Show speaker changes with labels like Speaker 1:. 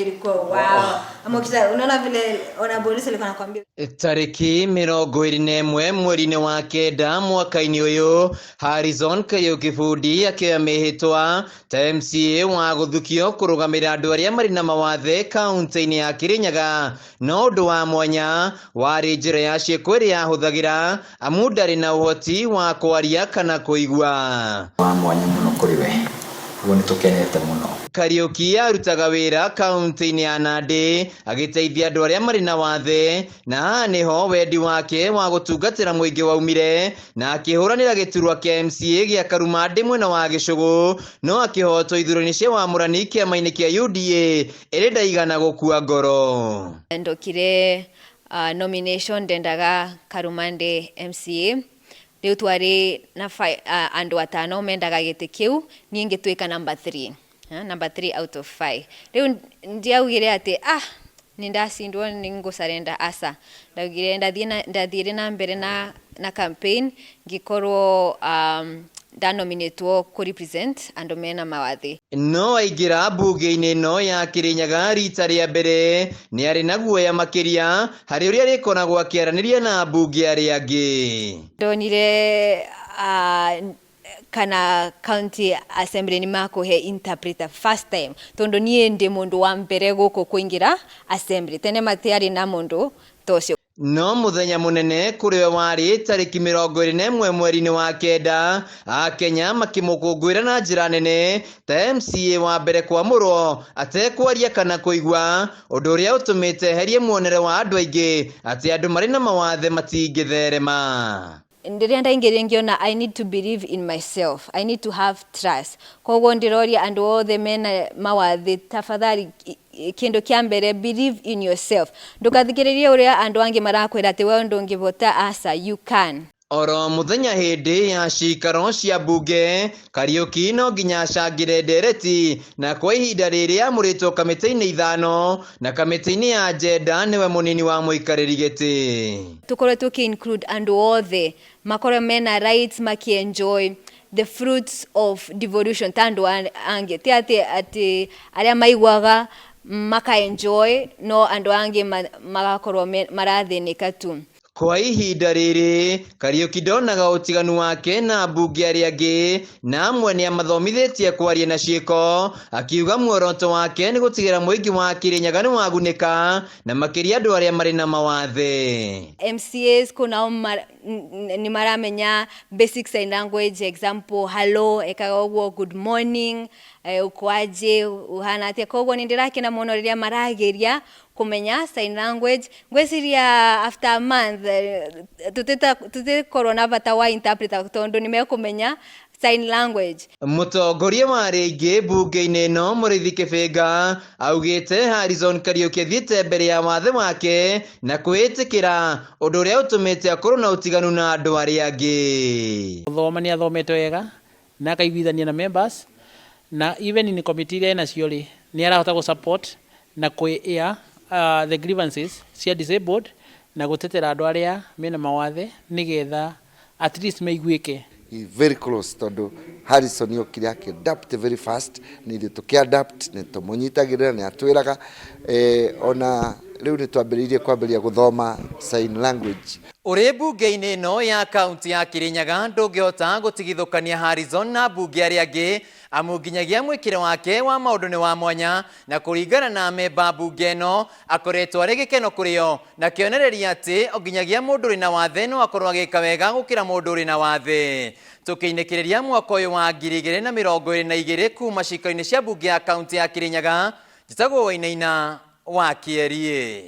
Speaker 1: Ilikuwa wow. Ama ukisha unaona vile honorable Lissu alikuwa anakuambia.
Speaker 2: Tarĩki 21 mweri-inĩ wa kenda mwaka-inĩ ũyũ, Harrison Kariuki Bundi akĩoya mĩhĩtwa ta MCA wa gũthukio kũrũgamĩrĩra andũ arĩa marĩ na mawathe kaunti-inĩ ya Kirinyaga. No ũndũ wa mwanya warĩ njĩra ya ciĩko ĩrĩa ahũthagĩra amu ndarĩ na ũhoti wa kwaria kana kũigua.
Speaker 3: Wa mwanya mũno kũrĩ we, ũguo nĩ tũkenete mũno.
Speaker 2: Kariuki arutaga wĩra kaunti-inĩ ya Nandi agĩteithia andũ arĩa marĩ na wathe, na haha nĩho wendi wake wa gũtungatĩra mũingĩ waumire, na akĩhũranĩra gĩturwa kĩa MCA gĩa Karumandĩ mwena wa Gĩcũgũ, no akĩhotwo ithurano cia wamũrani kĩama-inĩ kĩa UDA ĩrĩ ndaigana gũkua ngoro.
Speaker 1: Ndokire nomination ndendaga Karumande MCA. Rĩu twarĩ na andũ atano mendaga gĩtĩ kĩu, niĩ ngĩtuĩka number 3. Number 3 out of 5. Rĩu ndiaugire atĩ nĩ ndacindwo nĩ ngũcarenda, aca. Ndaugire ndathiire na mbere na campaign, ngĩkorwo ndanominatwo kũ represent andũ mena mawathe.
Speaker 2: No aingĩra mbunge-inĩ ĩno ya Kirinyaga rita rĩa mbere nĩ arĩ na guoya makĩria harĩ ũrĩa arĩkoragwo akĩaranĩria na mbunge arĩa angĩ.
Speaker 1: Ndonire kana county assembly nĩ makũhe interpreter first time, tondũ niĩ ndĩ mũndũ wa mbere gũkũ kũingĩra assembly, tene matiarĩ na mũndũ ta ũcio.
Speaker 2: No mũthenya mũnene kũrĩ we warĩ tarĩki 21 mweri-inĩ wa kenda, Akenya makĩmũkũngũĩra na njĩra nene ta MCA wa mbere kwamũrwo atekwaria kana kũigua, ũndũ ũrĩa ũtũmĩte eherie muonere wa andũ aingĩ atĩ andũ marĩ na mawathe matingĩtherema.
Speaker 1: Rĩrĩa ndaingĩrire ngĩona I need to believe in myself, I need to have trust. Koguo ndĩroria andũ othe mena mawathe, tafadhali, kĩndũ kĩa mbere, believe in yourself. Ndũgathikĩrĩrie ũrĩa andũ angĩ marakwĩra atĩ wewe ndũngĩhota, aca, you can.
Speaker 2: Oro mũthenya hĩndĩ ya cikaro cia mbunge, Kariuki no nginya acangĩre ndereti, na kwa ihinda rĩrĩ amũrĩtwo kamĩtĩ-inĩ 5, na kamĩtĩ-inĩ ya Njenda nĩwe mũnini wa mũikarĩri gĩtĩ.
Speaker 1: Tũkorwo tũkĩ include andũ othe makorwo mena rights, maki enjoy the fruits of devolution ta andũ angĩ, ti atĩ arĩa maiguaga maka enjoy no andũ angĩ magakorwo marathĩnĩka tu.
Speaker 2: Kwa ihinda rĩrĩ Kariuki ndonaga ũtiganu wake na mbunge arĩa angĩ, na amwe nĩ amathomithĩtie kwaria na ciĩko, akiuga muoroto wake nĩ gũtigĩra mũingĩ wa Kirinyaga nĩ wagunĩka, na makĩria andũ arĩa marĩ na mawathe.
Speaker 1: MCAs kunao nĩ maramenya basic sign language, example hello, ekaga ũguo, good morning, ukoaje, uhana atĩa. Koguo nĩ ndĩrakena mũno rĩrĩa marageria kũmenya sign language. Ngwĩciria after a month tũtikorwo na bata wa interpreter tondũ nĩ mekũmenya sign language.
Speaker 2: Mũtongoria wa rĩngĩ mbunge-inĩ ĩno Mũrĩithi Kĩbĩnga augĩte Harrison Kariuki athiĩte mbere ya wathe wake na kwĩĩtĩkĩra, ũndũ ũrĩa ũtũmĩte akorwo na ũtiganu na andũ arĩa angĩ.
Speaker 4: Gũthoma nĩ athomete wega na akaiguithania na members, na even in committee iria enacio rĩ, nĩ arahota gũ support na kwĩ air the grievances cia disabled na gũtetera andũ arĩa mena mawathe nĩgetha at least maiguĩke.
Speaker 5: He very close tondũ Harrison okire akĩ adapt very fast, nĩ ithuĩ tũkĩ adapt, nĩ tũmũnyitagĩrĩra, nĩ atwĩraga, ona rĩu nĩ twambĩrĩirie kwambĩrĩria gũthoma sign language.
Speaker 2: Ũrĩ mbunge-inĩ ĩno ya kaunti ya Kirinyaga ndũngĩhota gũtigithũkania Harrison na mbunge arĩa angĩ, amu nginyagia mwĩkĩre wake wa maũndũ nĩ wa mwanya, na kũringana na memba mbunge ĩno akoretwo arĩ gĩkeno kũrĩ o, na kĩonereria atĩ nginyagia mũndũ ũrĩ na wathe no akorwo agĩka wega gũkĩra mũndũ ũrĩ na wathe. Tũkĩinĩkĩrĩria mwaka ũyũ wa 2022 kuma cikaro-inĩ cia mbunge ya kaunti ya Kirinyaga, njĩtagwo Wainaina wa Kĩeriĩ.